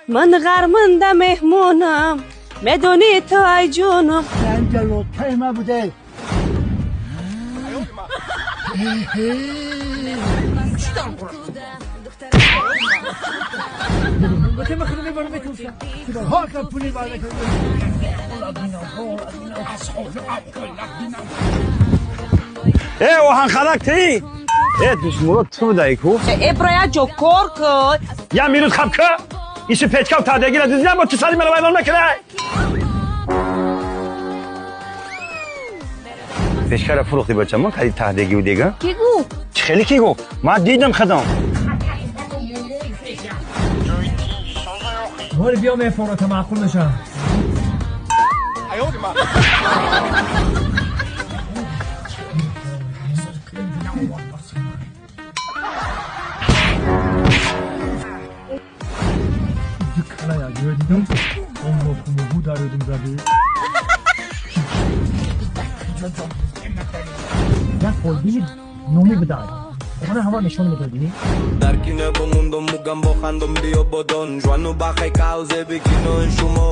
Ман ғарманда меҳмонам, медонӣ ту, ай ҷонам. Анҷалотаи ма буде. Э, оҳанхалак ти? Э, душмуро ту будаи ку? Э, бро, як ҷо кор кун. Я минут хаб ка? Иши печкав тадегира дизям бо ту сари мара вайрон накунай. Печкара фурӯхти, бачама, кади таҳдегиву дега? Кӣ гуфт? Чӣ хеле ки гуфт? Ман дидам худам. Вори биё, мефорота маъқул мешавам. Дидам, як фолбини номӣ будаад, хона ҳама нишон медодӣ. Дар кино бо мондом, мугам бо хандом, биё бодон жуану бахай каузе бикино шумо.